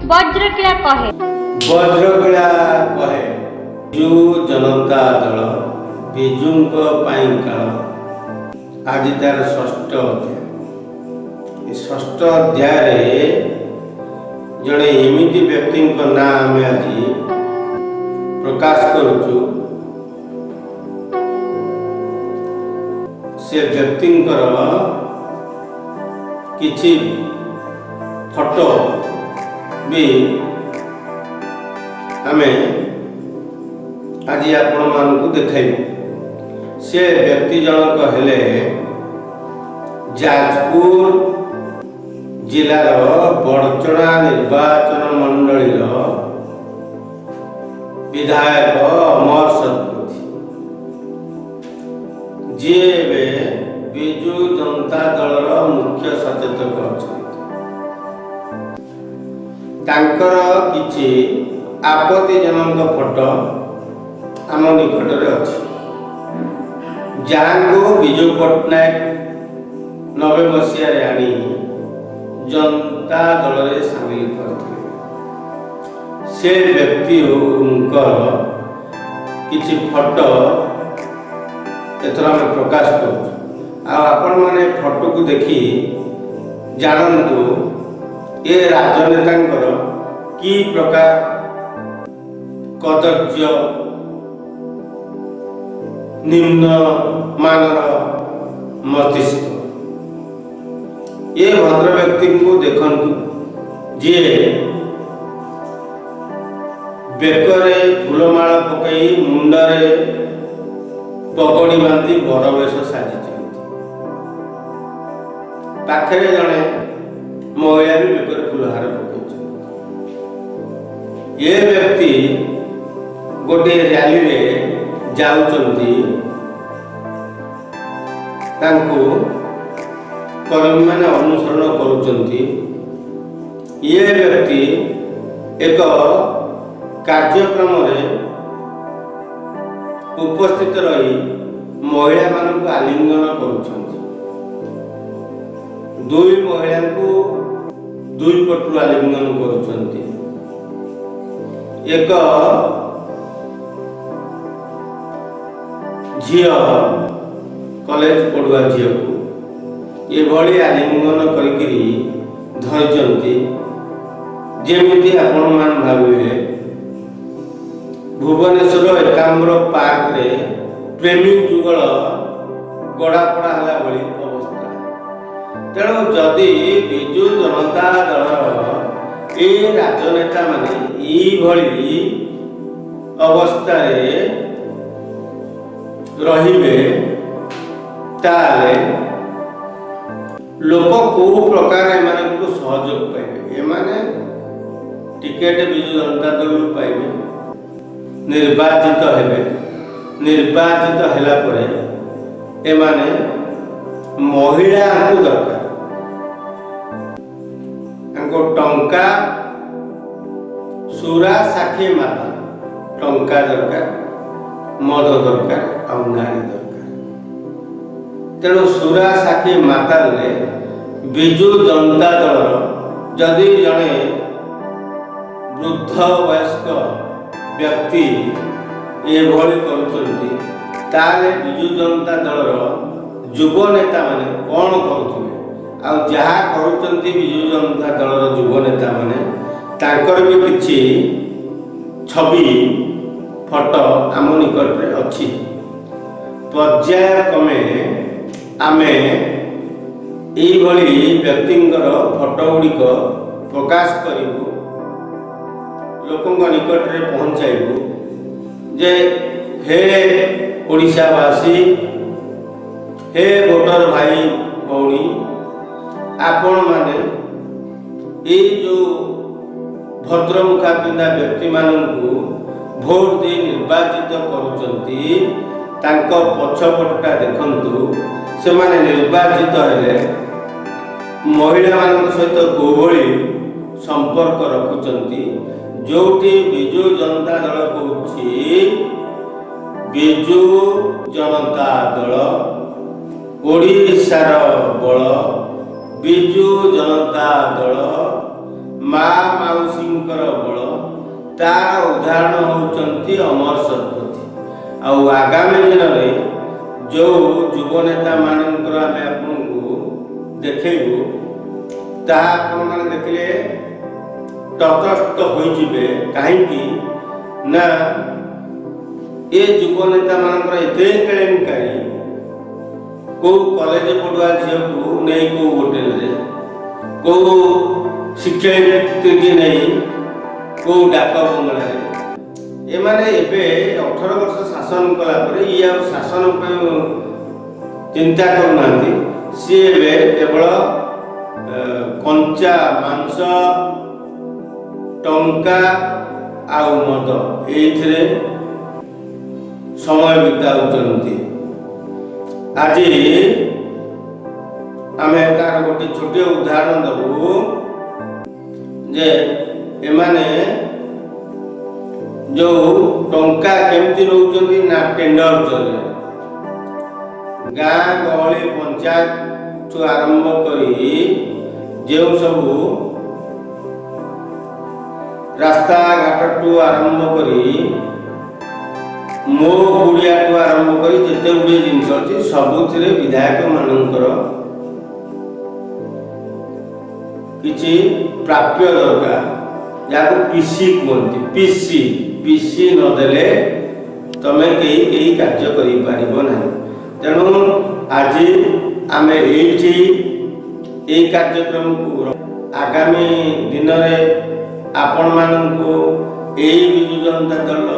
ବଜ୍ରକିଳା କହେ। ବଜ୍ରକିଳା କହେ, ବିଜୁ ଜନତା ଦଳ ବିଜୁଙ୍କ ପାଇଁ କାଳ। ଆଜି ତାର ଷଷ୍ଠ ଅଧ୍ୟାୟ। ଏ ଷଷ୍ଠ ଅଧ୍ୟାୟରେ ଜଣେ ଏମିତି ବ୍ୟକ୍ତିଙ୍କ ନାଁ ଆମେ ଆଜି ପ୍ରକାଶ କରୁଛୁ। ସେ ବ୍ୟକ୍ତିଙ୍କର କିଛି ଫଟୋ ବି ଆମେ ଆଜି ଆପଣମାନଙ୍କୁ ଦେଖାଇବୁ। ସେ ବ୍ୟକ୍ତି ଜଣକ ହେଲେ ଯାଜପୁର ଜିଲ୍ଲାର ବଡ଼ଚଣା ନିର୍ବାଚନ ମଣ୍ଡଳୀର ବିଧାୟକ ଅମର ଶତପଥୀ, ଯିଏ ଏବେ ବିଜୁ ଜନତା ଦଳର ମୁଖ୍ୟ ସଚେତକ ଅଛନ୍ତି। ତାଙ୍କର କିଛି ଆପତ୍ତିଜନକ ଫଟୋ ଆମ ନିକଟରେ ଅଛି, ଯାହାଙ୍କୁ ବିଜୁ ପଟ୍ଟନାୟକ 90 ମସିହାରେ ଆଣି ଜନତା ଦଳରେ ସାମିଲ କରିଥିଲେ। ସେ ବ୍ୟକ୍ତିଙ୍କର କିଛି ଫଟୋ ଏଥର ଆମେ ପ୍ରକାଶ କରୁଛୁ। ଆଉ ଆପଣମାନେ ଫଟୋକୁ ଦେଖି ଜାଣନ୍ତୁ ଏ ରାଜନେତାଙ୍କର କି ପ୍ରକାର କଦର୍ଯ୍ୟ, ନିମ୍ନ ମାନର ମସ୍ତିଷ୍କ। ଏ ଭଦ୍ର ବ୍ୟକ୍ତିଙ୍କୁ ଦେଖନ୍ତୁ, ଯିଏ ବେକରେ ଫୁଲମାଳ ପକାଇ, ମୁଣ୍ଡରେ ପଗଡ଼ି ବାନ୍ଧି ବରବେଶ ସାଜିଛନ୍ତି। ପାଖରେ ଜଣେ ମହିଳା ବି ବେକରେ ଫୁଲହାର ପକାଇଛନ୍ତି। ଏ ବ୍ୟକ୍ତି ଗୋଟିଏ ର୍ୟାଲିରେ ଯାଉଛନ୍ତି, ତାଙ୍କୁ କର୍ମୀମାନେ ଅନୁସରଣ କରୁଛନ୍ତି। ଇଏ ବ୍ୟକ୍ତି ଏକ କାର୍ଯ୍ୟକ୍ରମରେ ଉପସ୍ଥିତ ରହି ମହିଳାମାନଙ୍କୁ ଆଲିଙ୍ଗନ କରୁଛନ୍ତି। ଦୁଇ ମହିଳାଙ୍କୁ ଦୁଇ ପଟରୁ ଆଲିଙ୍ଗନ କରୁଛନ୍ତି। ଏକ ଝିଅ, କଲେଜ ପଢୁଆ ଝିଅକୁ ଏଭଳି ଆଲିଙ୍ଗନ କରିକିରି ଧରିଛନ୍ତି, ଯେମିତି ଆପଣମାନେ ଭାବିବେ ଭୁବନେଶ୍ୱର ଏକାମ୍ର ପାର୍କରେ ପ୍ରେମୀ ଯୁଗଳ ଗଡ଼ାପଡ଼ା ହେଲା ଭଳି ଅବସ୍ଥା। ତେଣୁ ଯଦି ବିଜୁ ଜନତା ଦଳର ଏ ରାଜନେତା ମାନେ ଏଇଭଳି ଅବସ୍ଥାରେ ରହିବେ, ତାହେଲେ ଲୋକ କୋଉ ପ୍ରକାର ଏମାନଙ୍କୁ ସହଯୋଗ ପାଇବେ? ଏମାନେ ଟିକେଟ ବିଜୁ ଜନତା ଦଳରୁ ପାଇବେ, ନିର୍ବାଚିତ ହେବେ। ନିର୍ବାଚିତ ହେଲା ପରେ ଏମାନେ ମହିଳାଙ୍କୁ ଦରକାର, ତାଙ୍କ ଟଙ୍କା, ସୁରା ସାକ୍ଷୀ ମାତା, ଟଙ୍କା ଦରକାର, ମଦ ଦରକାର ଆଉ ନାରୀ ଦରକାର। ତେଣୁ ସୁରା ସାକ୍ଷୀ ମାତାରେ ବିଜୁ ଜନତା ଦଳର ଯଦି ଜଣେ ବୃଦ୍ଧ ବୟସ୍କ ବ୍ୟକ୍ତି ଏଭଳି କରୁଛନ୍ତି, ତାହେଲେ ବିଜୁ ଜନତା ଦଳର ଯୁବ ନେତାମାନେ କ'ଣ କରୁଥିବେ? ଆଉ ଯାହା କରୁଛନ୍ତି ବିଜୁ ଜନତା ଦଳର ଯୁବ ନେତାମାନେ, ତାଙ୍କର ବି କିଛି ଛବି, ଫଟୋ ଆମ ନିକଟରେ ଅଛି। ପର୍ଯ୍ୟାୟକ୍ରମେ ଆମେ ଏଇଭଳି ବ୍ୟକ୍ତିଙ୍କର ଫଟୋ ଗୁଡ଼ିକ ପ୍ରକାଶ କରିବୁ, ଲୋକଙ୍କ ନିକଟରେ ପହଞ୍ଚାଇବୁ ଯେ ହେ ଓଡ଼ିଶାବାସୀ, ହେ ଭୋଟର ଭାଇ ଭଉଣୀ, ଆପଣମାନେ ଏଇ ଯେଉଁ ଭଦ୍ରମୁଖା ପିନ୍ଧା ବ୍ୟକ୍ତିମାନଙ୍କୁ ଭୋଟ ଦେଇ ନିର୍ବାଚିତ କରୁଛନ୍ତି, ତାଙ୍କ ପଛପଟଟା ଦେଖନ୍ତୁ। ସେମାନେ ନିର୍ବାଚିତ ହେଲେ ମହିଳାମାନଙ୍କ ସହିତ କୋଉଭଳି ସମ୍ପର୍କ ରଖୁଛନ୍ତି। ଯୋଉଠି ବିଜୁ ଜନତା ଦଳ କହୁଛି ବିଜୁ ଜନତା ଦଳ ଓଡ଼ିଶାର ବଳ, ବିଜୁ ଜନତା ଦଳ ମା ମାଉସୀଙ୍କର ବଳ, ତାର ଉଦାହରଣ ହେଉଛନ୍ତି ଅମର ଶତପଥୀ। ଆଉ ଆଗାମୀ ଦିନରେ ଯେଉଁ ଯୁବ ନେତାମାନଙ୍କର ଆମେ ଆପଣଙ୍କୁ ଦେଖେଇବୁ, ତାହା ଆପଣମାନେ ଦେଖିଲେ ତଟସ୍ଥ ହୋଇଯିବେ। କାହିଁକି ନା ଏ ଯୁବ ନେତାମାନଙ୍କର ଏତେ କେଳେଙ୍କାରୀ, କେଉଁ କଲେଜ ପଢୁଆ ଝିଅକୁ ନେଇ କେଉଁ ହୋଟେଲରେ, କେଉଁ ଶିକ୍ଷୟିତ୍ରୀକି ନେଇ କେଉଁ ଡାକ ବଙ୍ଗଳାରେ। ଏମାନେ ଏବେ 18 ବର୍ଷ ଶାସନ କଲା ପରେ ଇଏ ଆଉ ଶାସନ ପାଇଁ ଚିନ୍ତା କରୁନାହାନ୍ତି। ସିଏ ଏବେ କେବଳ କଞ୍ଚା ମାଂସ, ଟଙ୍କା ଆଉ ମଦ, ଏଇଥିରେ ସମୟ ବିତାଉଛନ୍ତି। ଆଜି ଆମେ ତାର ଗୋଟେ ଛୋଟିଆ ଉଦାହରଣ ଦେବୁ ଯେ ଏମାନେ ଯୋଉ ଟଙ୍କା କେମିତି ନେଉଛନ୍ତି ନା ଟେଣ୍ଡର ଜରିଆରେ। ଗାଁ ଗହଳି ପଞ୍ଚାୟତଠୁ ଆରମ୍ଭ କରି ଯେଉଁ ସବୁ ରାସ୍ତାଘାଟଠୁ ଆରମ୍ଭ କରି, ମୋ କୁଡ଼ିଆଠୁ ଆରମ୍ଭ କରି ଯେତେ ଗୁଡ଼ିଏ ଜିନିଷ ଅଛି, ସବୁଥିରେ ବିଧାୟକମାନଙ୍କର କିଛି ପ୍ରାପ୍ୟ ଦରକାର, ଯାହାକୁ ପିସି କୁହନ୍ତି। ପିସି ପିସି ନଦେଲେ ତମେ କେହି କେହି କାର୍ଯ୍ୟ କରିପାରିବ ନାହିଁ। ତେଣୁ ଆଜି ଆମେ ଏଇଠି ଏଇ କାର୍ଯ୍ୟକ୍ରମକୁ ଆଗାମୀ ଦିନରେ ଆପଣମାନଙ୍କୁ ଏଇ ବିଜୁ ଜନତା ଦଳ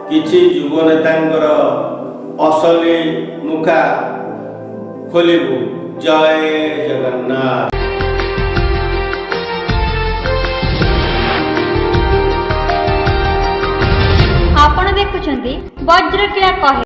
କିଛି ଯୁବ ନେତାଙ୍କର ଅସଲି ମୁଖା ଖୋଲିବୁ। ଜୟ ଜଗନ୍ନାଥ। ଆପଣ ଦେଖୁଛନ୍ତି ବଜ୍ରକିଳା କହେ।